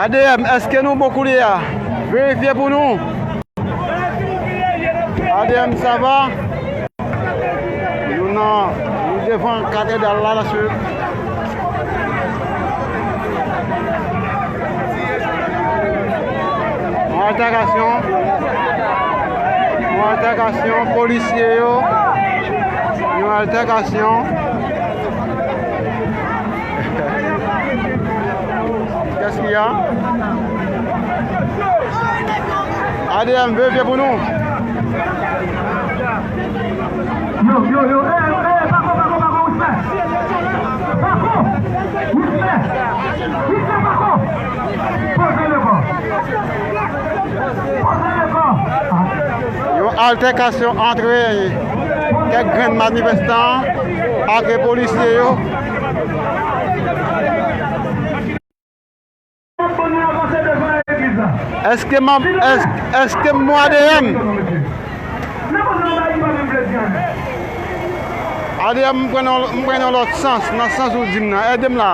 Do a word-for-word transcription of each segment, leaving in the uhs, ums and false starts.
A D M, èske nou bon koulye a? Verifye pou nou. A D M, sa va? Nou nan, nou devan katedral la, la, sou yon altèkasyon, yon altèkasyon, polisye yo, yon altèkasyon. Qu'est-ce qu'il y a? A D M, verifye pou nou. Yo, yo, yo, eh, eh, pako, pako, pako, respè. Pako, respè. Respè, pako. Poze le kò. Poze le kò. Yon altèkasyon ant kèk grenn manifestan ak polisye yo. Èske m ap, èske, èske m bon A D M? A D M, m pran yon, m pran yon lòt sans, nan sans ou di m nan. Ede m la.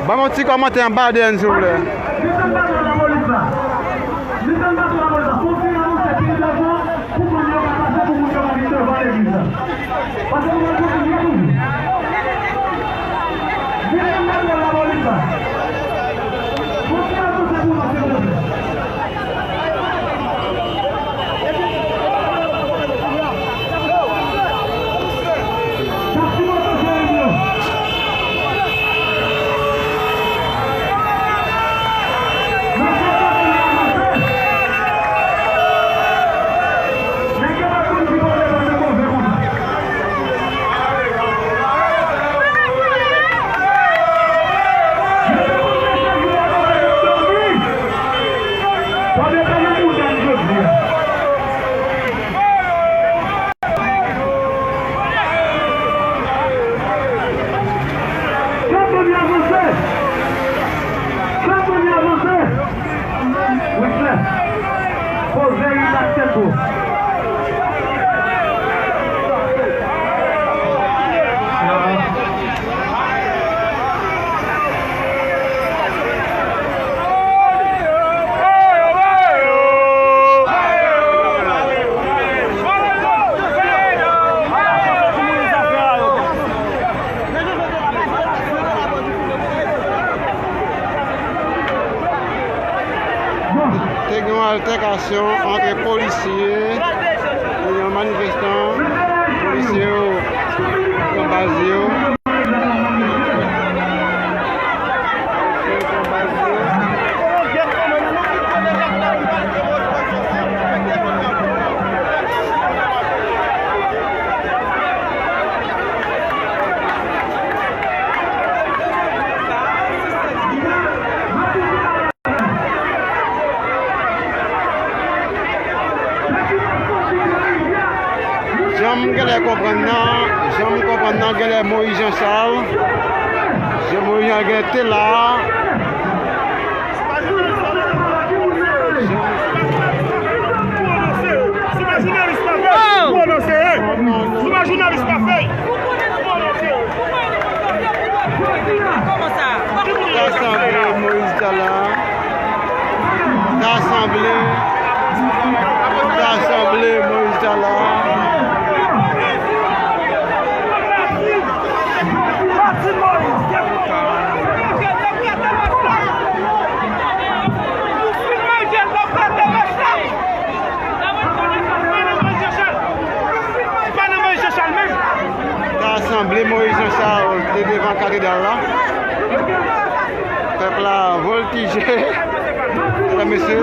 Ban m yon ti kòmantè anba A D M, silvouplè. Pou moun yo ka pase, pou moun yo ka vin devan legliz la. Pase pou mwen kontinye toujou. Vin nan lapolis la. Kontinye avanse pou nou, silvouplè. Sa sipòte Jeremi yo. Kanpe byen avanse! Kanpe byen avanse! Wi, klè. Poze rilaks tèt ou. Te gen yon altèkasyon ant polisye e yon manifestan. Polisye yo pran baz yo. Jan m genlè konprann nan, jan m konprann nan, genlè Moïse Jean Charles, Jean Moïse Jean Charles genlè te la. Kòman sa? Rasanble Moïse Tala. Rasanble. Rasanble Moïse Tala. Rasanble Moïse Jean Charles te devan katedral la. Pèp la vòltije. Medam, mesye.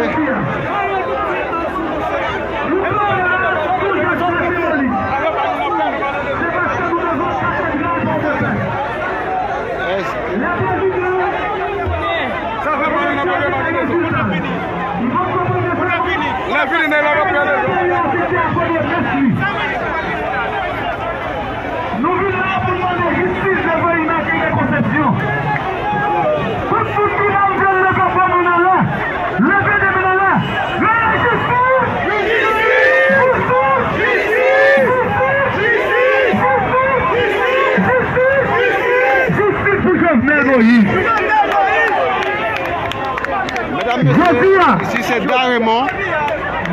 Lè fini, nèg la p ap pèdi. Nou vin la pou n mande jistis devan Immaculée Conception. Tout moun ki pa vle leve fò nou nan lè, leve de men nan lè. Lè jistis! Jistis! Jistis! Jistis! Jistis! Jistis! Jistis! Daremon.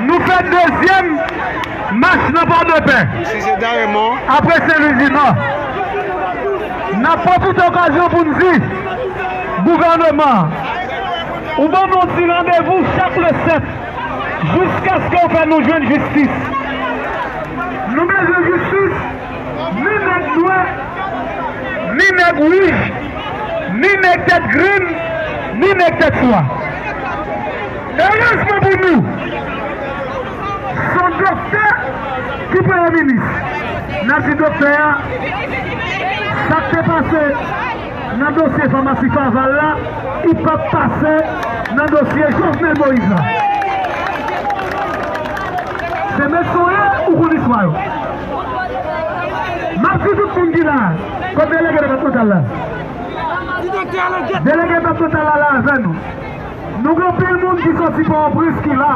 Nou fè dezyèm mach nan Pòdepè. Isi se Daremon. Apre Sen Lwi Dinò. N ap pwofite okazyon pou n di gouvèneman an, ou ban nou ti randevou chak le sèt, jiskaske w fè nou jwenn jistis. Nou bezwen jistis, ni nèg nwè, ni nèg wouj, ni nèg tèt grenn, ni nèg tèt swa. Erezman pou nou, se yon doktè ki premye minis. N ap di doktè a, sa k te pase nan dosye famasi Faval la, li p ap pase nan dosye Jovenel Moïse la. Se medsen w ye, ou konn istwa yo. M ap di tout moun ki la, kot delege depatmantal la? Delege depatmantal la la avè nou. Nou gen anpil moun ki soti Pòtoprens ki la.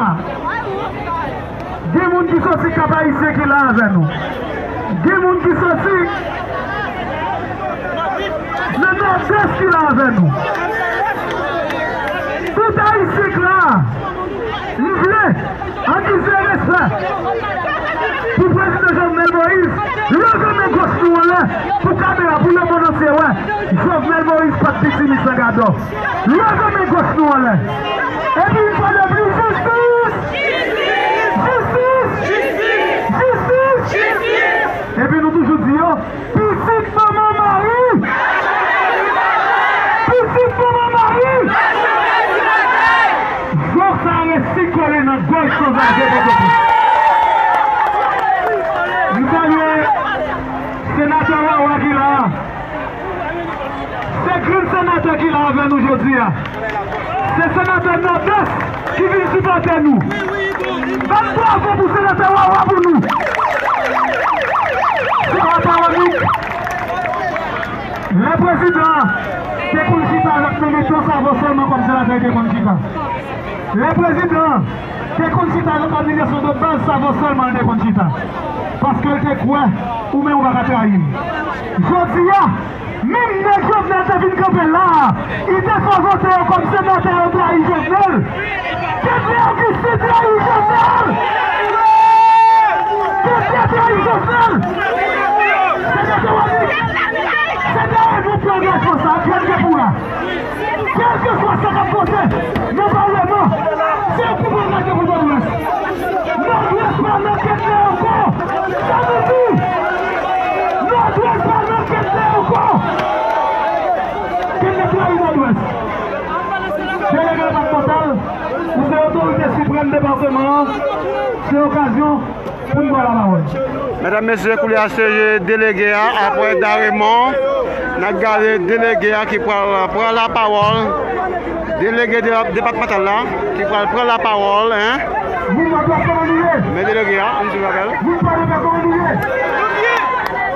Gen moun ki soti Kap Ayisyen ki la avè nou. Gen moun ki soti nan Nòdès ki la avè nou. Tout Ayisyen k la, m vle ann di se respè pou prezidan Jovenel Moïse. Leve men goch nou anlè pou kamera, pou lemonn antye wè. Jovenel Moïse pa t piti, misan gadò. Leve men goch nou anlè. Epi yon fwa de plis, jistis! Jistis! Jistis! Epi nou toujou di yo, pitit manman Mari! Pitit manman Mari! Zòk sa resi kole nan gòj sanzaje Pòtoprens. M salye senatè Wawa ki la a. Se grenn senatè ki la avè nou jodi a. Se senatè Nòdès ki vin sipòte nou. Bat bravo pou senatè Wawa pou nou. Senatè Wanik, lè prezidan an te konn chita avèk militan, se avè w sèlman kòm senatè li te konn chita. Lè prezidan an te konn chita avèk òganizasyon de baz, se avè w sèlman li te konn chita. Paske l te kwè ou menm ou pa ka trayi m. Jodi a, menm nèg Jovenel te vin kanpe la a, li te fè vote yo kòm senatè yo trayi Jovenel. Kèt lè Augustin trayi Jovenel? Kèt lè trayi Jovenel? Senatè Wanik, se dèyè nou pran responsab, kèt lè pou la. Kèlkeswa sa k ap pote nan palman, se yon koupon k ap pote Nòdwès. Nòdwès pa nan kèt la ankò. Sa nou di? Nòdwès pa nan kèt la ankò. Kèt la trayi Nòdwès. Delege depatmantal, ou se otorite siprèm depatman an, se okazyon pou n ba w lapawòl. Medam, mesye, koulye a se delege a, apre Daremon, n ap gade delege a ki pral pran lapawòl. Delege de, depatmantal la ki pral pran lapawòl, en. Moun Nòdwès, kòman nou ye? Men delege a, ann swiv avè l. Moun Pòdepè, kòman nou ye?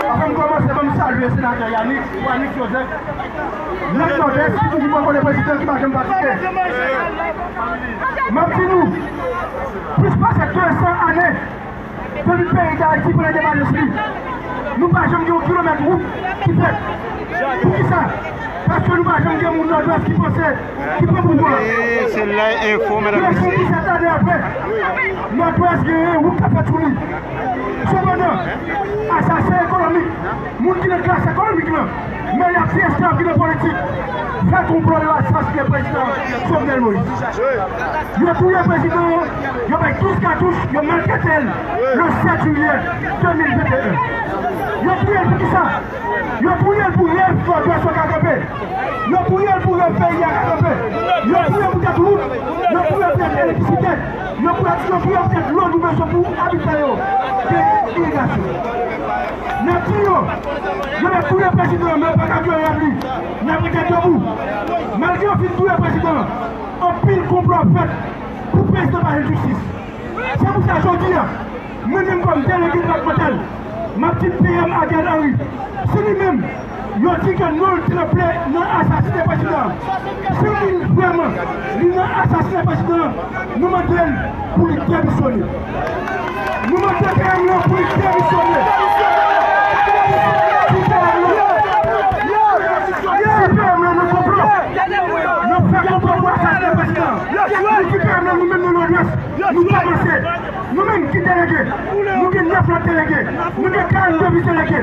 Anvan m kòmanse, ban m salye senatè Yanick, Yanick Joseph, nèg Nòdwès ki toujou bò kote prezidan ki pa janm fatike. M ap di nou, plis pase de san ane, depi peyi Dayiti pran endepandans li, nou pa janm gen yon kilomèt wout ki fèt. Poukisa? Paske nou pa janm gen moun Nòdwès ki panse, ki pran pouvwa. Wi, se Lè Enfo, medam, mesye. Disèt ane apre, Nòdwès gen wout k ap fèt sou li. Sepandan, asasen ekonomik, moun ki nan klas ekonomik lan, men y ap di esklav ki nan politik, fè konplo yo asasinen prezidan Jovenel Moïse. Yo touye prezidan an, yo bay douz katouch, yo maltrete l le sèt jiyè de mil venteyen. Yo touye l poukisa? Yo touye l pou lè Nòdwès yo ka kanpe. Yo touye l pou lè peyi a ka kanpe. Yo touye l poutèt wout. Yo touye l poutèt elektrisite. Yo touye, yo touye l poutèt dlo nou bezwen pou abitan yo gen irigasyon. N ap di yo, yo mèt touye prezidan an, men yo pa ka vyole lòd li. N ap rete debou. Malgre yo fin touye prezidan an, anpil konplo ap fèt pou prezidan pa jwenn jistis. Se pou sa jodi a, mwen menm kòm delege depatmantal, m ap di P M Ariel Henry, si li menm, yo di ke non l tranble nan asasinen prezidan an. Si li vrèman, li nan asasinen prezidan an, nou mande l pou li demisyone. Nou mande P M lan pou li demisyone. Pou P M lan, si P M lan nan konplo, nan fè konplo pou asasinen prezidan an. Nou di P M lan, nou menm nou Nou pa panse, nou menm ki delege, nou gen nèf lòt delege, nou gen karannde vis delege.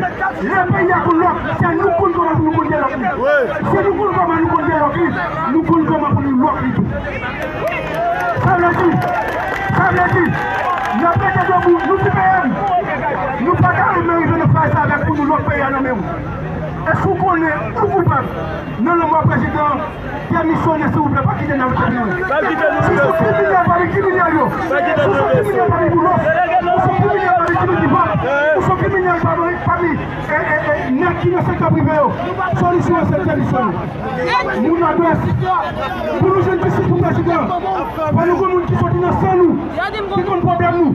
Lè peyi a konn lòk, se nou konn kòman pou nou konn delòk li. Se nou konn kòman nou konn delòk li, nou konn kòman pou nou lòk li tou. Sa vle di, sa vle di, n ap rete debou, nou di P M, nou pa ka menm rive nan faz sa avèk pou nou lòk peyi a nan men w. Èske w konnen ou koupab nan lanmò prezidan? Demisyone, silvouplè, pa kite n al tribinal. Si w se kriminèl pami kriminèl yo, si w se kriminèl pami Boulos, ou se kriminèl pami Jimmy Divap, ou se kriminèl pami, pami, e, e, e, nèg ki nan sektè prive yo, solisyon an se demisyone. Moun Nòdwès, pou nou jwenn jistis pou prezidan, fò nou gen moun ki soti nan san nou, ki konn pwoblèm nou,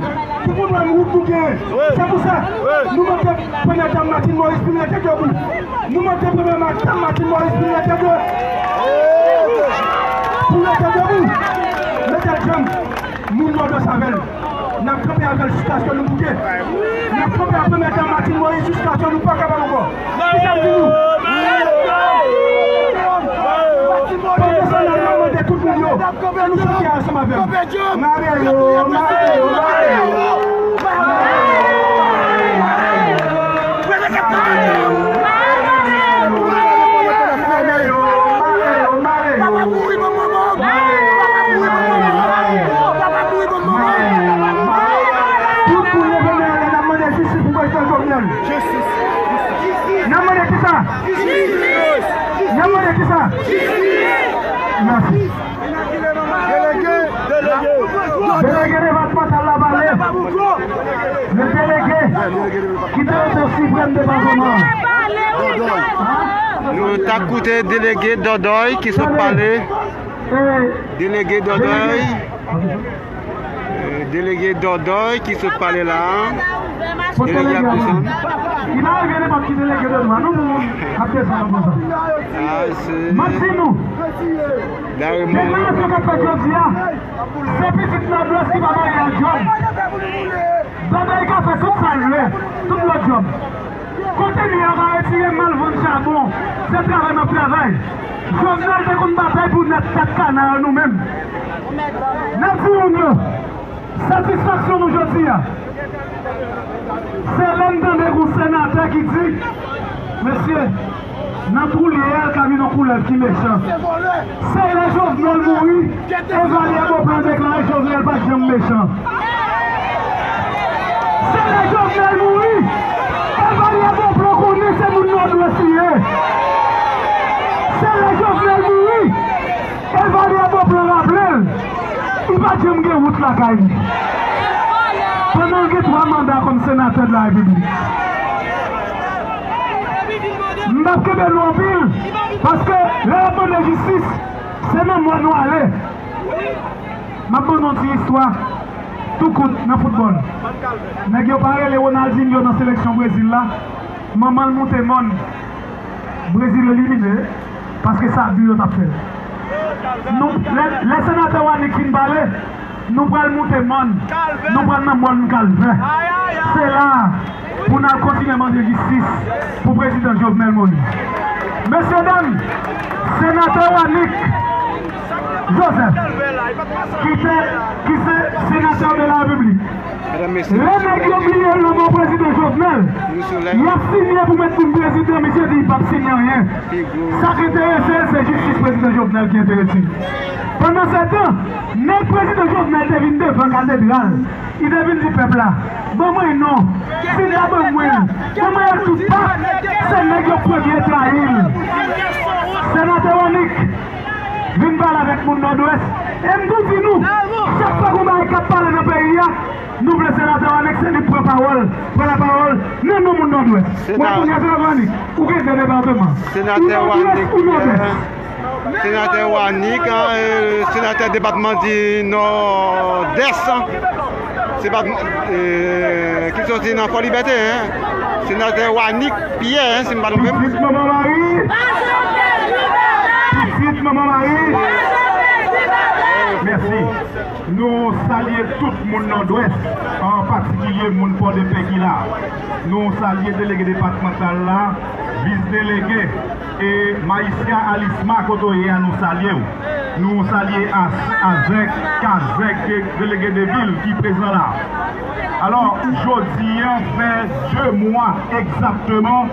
ki konn pwoblèm wout nou genyen. Se pou sa, nou mande Premyè Dam Martine Moïse pou l rete debou. Nou mande Premyè Dam Martine Moïse pou l rete debou. Pou l rete debou. Mete l djanm. Moun Nòdwès avè l. N ap kanpe avè l jiskaske nou bouke. N ap kanpe ak Premyè Dam Martine Moïse jiskaske nou pa kapab ankò. Kisa m di nou? Pandan sa, n ap mande tout moun yo, ann nou chante ansanm avè m. Mare yo, mare yo, mare yo. Tout moun leve men yo, n ap mande jistis pou prezidan Jovenel. N ap mande kisa? N ap mande kisa? Mèsi. Delege, delege. Delege depatmantal la pale. Le delege ki te otan siprèm depatman. Nou t ap koute delege Dòdòy ki sot pale. Delege Dòdòy. Delege Dòdòy ki sot pale la. Delege ap desann. Li pa rive nenpòt ki delege Dòdòy non, pou moun ap desann konsa. M ap di nou, deklarasyon k ap fèt jodi a, se pitit Nòdwès ki pa marye ak djòb. Dòdòy ka fè tout sa l vle, tout lòt djòb. Kote li a ka retire mal vann chabon, se travay m ap travay. Jovenel te konn batay pou nèt tèt kana yo nou menm. N ap di moun yo, satisfaksyon nou jodi a, se lè n tande yon senatè ki di, mesye, nan twou li ye a, l ka vin yon koulèv ki mechan. Se lè Jovenel mouri, Evalye Beauplan deklare Jovenel pa t janm mechan. Se lè Jovenel mouri, Evalye Beauplan konnen se moun Nòdwès li ye. Se lè Jovenel mouri, Evalye Beauplan raple l, li pa t janm gen wout lakay li. Pandan l gen twa manda kòm senatè de la Repiblik. M p ap kenbe nou anpil, paske lè y ap mande jistis, se nan mò nou ale. M ap ban nou yon ti istwa, tou kout, nan foutbòl. Nèg yo pa rele Ronaldinho nan seleksyon Brezil la, manman l moute mòn. Brezil elimine, paske se abi yo t ap fè. Nou, lè, lè senatè Wanick fin pale, nou pral moute mòn, nou pral nan mòn Kalvè. Se la a pou n al kontinye mande jistis pou prezidan Jovenel Moïse. Mesye dam, senatè Wanick Joseph, ki te, ki se senatè de la Repiblik, lè nèg yo bliye lanmò prezidan Jovenel, y ap sinye pou met moun prezidan, misye di li p ap sinye anyen. Sa k enterese l, se jistis prezidan Jovenel ki enterese l. Pandansetan, nèg prezidan Jovenel te vin devan katedral, li te vin di pèp la, ban mwen l non, si l pa ban mwen l, ban mwen l tout pa, se nèg yo k premye trayi l. Senatè Wanick, vin pale avèk moun Nòdwès. E m tou di nou, chak fwa gon bagay k ap pale nan peyi a, nou vle senatè Wanick se li k pran pawòl, pran lapawòl nan non moun Nòdwès. Mwen kounye a senatè Wanick, ou gen de depatman. Ou Nòdwès ou Nòdès. Senatè Wanick, an, e, senatè depatman di Nòdès, an. Se pa, e, ki soti nan Fò Libète, en. Senatè Wanick Pierre, en, si m pa twonpe m. Pitit manman Mari. Pitit manman Mari. Mèsi. Nou salye tout moun Nòdwès, an patikilye moun Pòdepè ki la. Nou salye delege depatmantal la, vis delege, e Maïsia Alisma, kote w ye a, nou salye w. Nou salye a, a zèk, kazèk, delege de vil ki prezan la. Alò, jodi an fè de mwa egzakteman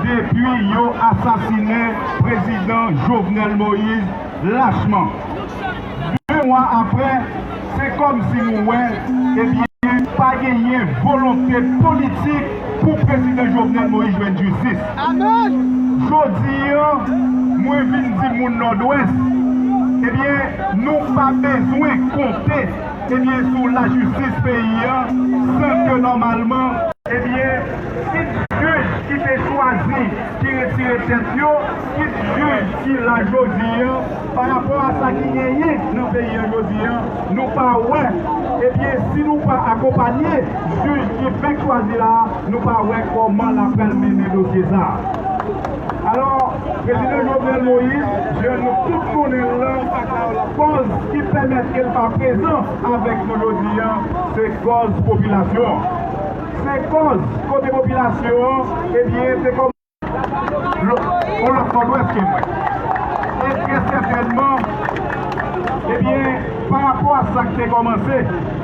depi yo asasinen prezidan Jovenel Moïse lachman. De mwa apre, se kòmsi nou wè, ebyen, pa genyen volonte politik pou prezidan Jovenel Moïse jwenn jistis. Jodi an, mwen vin di moun Nòdwès, ebyen, nou pa bezwen konte, ebyen, sou lajistis peyi an, san ke nòmalman, ebyen, kit jij ki te chwazi, ki retire tèt yo, kit jij ki la jodi an, pa rapò a sa ki genyen nan peyi an jodi an, nou pa wè, ebyen, si nou pa akonpanye jij ki fèk chwazi la, nou pa wè kòman l ap pral mennen dosye sa a. Alò, prezidan Jovenel Moïse, jan nou tout konnen l lan, kòz ki pèmèt ke l pa prezan avèk nou jodi an, se kòz popilasyon an. Se kòz kote popilasyon an, ebyen, te kòm lo-, yon lòt Nòdwès ke mwen. E trè sètènman, ebyen, pa rapò a sa k te kòmanse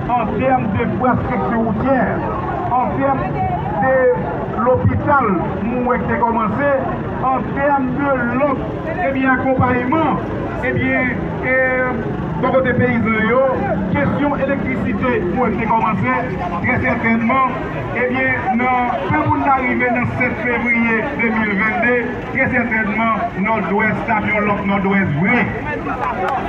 an tèm de enfrastrikti woutyè, an tèm de lopital, mwen wè k te kòmanse, an tèm de lòt, ebyen, akonpayman, ebyen, e, bò kote peyizan yo, kesyon elektrisite, mwen wè k te kòmanse, trè sètènman, ebyen, nan, pou moun nan rive nan sèt fevriye de mil vennde, trè sètènman, Nòdwès t ap yon lòt Nòdwès vre.